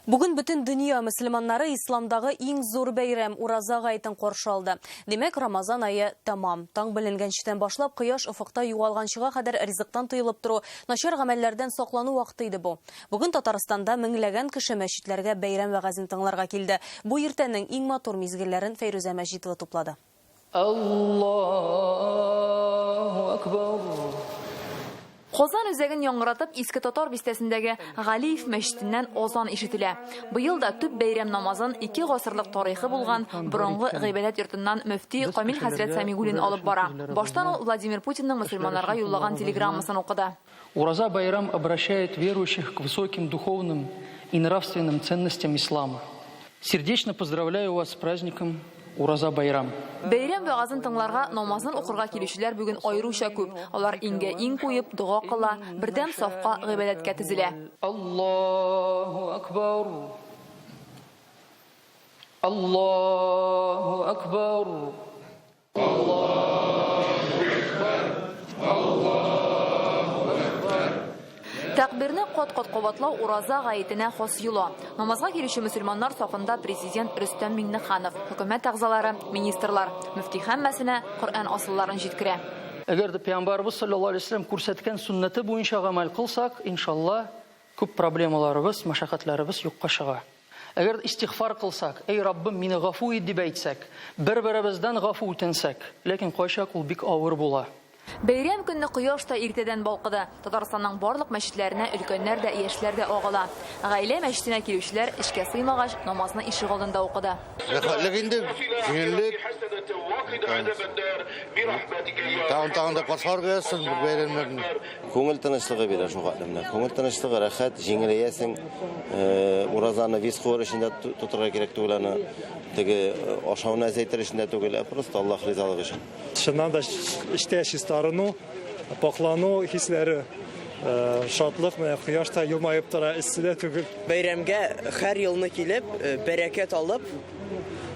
Бүген бөтен дөнья мөселманнары исламдагы иң зур бәйрәм Ураза гаетен каршы алды. Димәк, Рамазан ае тәмам. Таң беленгәнчедән башлап кояш офыкта югалганчыга кадәр ризыктан тыелып тору, начар гамәлләрдән саклану вакыты иде бу. Бүген Татарстанда меңләгән кеше мәчетләргә бәйрәм вәгазен тыңларга килде. Бу иртәнең иң матур мизгелләрен Фәйрүзә Мәҗитова туплады. Аллаһу акбар. Казан үзәген яңгыратып, Иске Татар бистәсендәге Галиев мәчетеннән азан ишетелә. Быел да төп бәйрәм намазын ике гасырлык тарихы булган борынгы гыйбадәт йортыннан мөфти Камил хәзрәт Сәмигуллин алып бара. Баштан ул Владимир Путинның мөселманнарга юллаган телеграммасын укыды. Ураза байрам обращает верующих к высоким духовным и нравственным ценностям ислама. Сердечно поздравляю вас с праздником Ураза байрам. Бәйрәм вәгазен тыңларга, намазын укырга килүчеләр бүген аеруча күп. Алар иңгә-иң куеп, дога кыла, бердәм сафка гыйбадәткә тезелә. Аллаһу акбар! Аллаһу акбар! Тәкъбирне кат-кат кабатлау Ураза гаетенә хас йола. Намазга килүче мөселманнар сафында президент Рөстәм Миңнеханов, хөкүмәт әгъзалары, министрлар. Мөфти һәммәсенә Коръән асылларын җиткерә. Әгәр дә Пәйгамбәребез салләллаһу алейһи ва сәлләм күрсәткән сөннәте буенча гамәл кылсак, иншалла, күп проблемаларыбыз, мәшәкатьләребез юкка чыга. Әгәр дә истигъфар кылсак, Әй Раббым, мине гафу ит дип әйтсәк, бер-беребездән гафу үтенсәк, ләкин кайчак ул бик авыр була. Бәйрәм көнне кояш та иртәдән балкыды. Татарстанның барлык мәчетләренә өлкәннәр дә, яшьләр дә агыла. Гаилә мәчетенә килүчеләр, эчкә сыймагач, намазны ишегалдында укыды. Рәхәтлек инде, җиңеллек. Тагын тагын да каршыларга язсын бу бәйрәмнәрне. Күңел тынычлыгы бирә шул хәтле менә. Күңел тынычлыгы, рәхәт, җиңеләясең. Э, уразаны виз куыр өчен дә тотырга кирәк түгел аны. Теге э, ашауны әзәйтер өчен дә түгел, ә просто Аллаһ ризалыгы өчен. Чыннан да эчтә чистарыну, пакълану хисләре, э, шатлык, менә кояш та елмаеп тора, эссе дә түгел. Бәйрәмгә һәр елны килеп, бәрәкәт алып,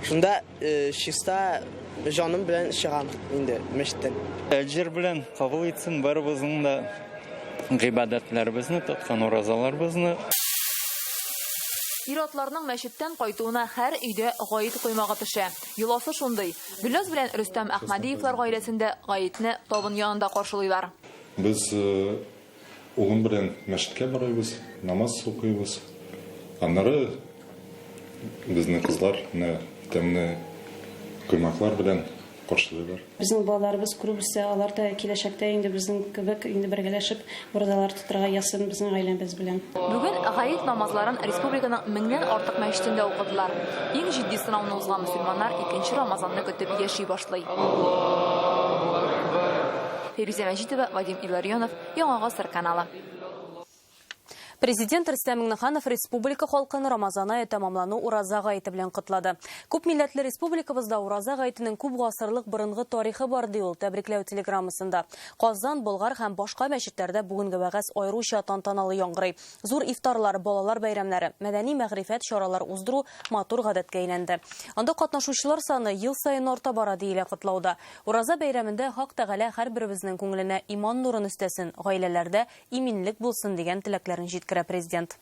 шунда Чиста җаным белән чыгам инде мәчеттән. Әҗер белән кабул итсен барыбызның да гыйбадәтләребезне, тоткан уразаларыбызны. Ир-атларның мәчеттән кайтуына һәр өйдә гает коймагы пешә. Йоласы шундый. Гөлназ белән Рөстәм Әхмәдиевлар гаиләсендә гаетне табын янында каршылыйлар. Без Улым белән мәчеткә барабыз, намаз укыйбыз. Аннары безнең кызлар менә тәмле коймаклар белән каршылыйлар. Безнең балаларыбыз күреп үсә, алар да киләчәктә инде безнең кебек инде бергәләшеп уразалар тотырга язсын безнең гаиләбез белән. Бүген гает намазларын республиканың меңнән артык мәчетендә укыдылар. Иң җитди сынауны узган мөселманнар икенче Рамазанны көтеп яши башлый. Фәйрүзә Мәҗитова, Вадим Илларионов, Яңа гасыр каналы. Президент Рөстәм Миңнеханов республика халкын Рамазан ае тәмамлану Ураза гаете белән котлады. Күп милләтле республикабызда Ураза гаетенең күп гасырлык борынгы тарихы бар, ди ул тәбрикләү телеграммасында. Казан, Болгар һәм башка мәчетләрдә бүгенге вәгазь аеруча тантаналы яңгырый. Зур ифтарлар, балалар бәйрәмнәре, мәдәни-мәгърифәт чаралар уздыру матур гадәткә әйләнде. Анда катнашучылар саны ел саен арта бара, диелә котлауда. Ураза бәйрәмендә Хак Тәгалә һәрберебезнең күңеленә иман нурын өстәсен, гаиләләрдә иминлек булсын, дигән теләкләрен җиткерә Президент.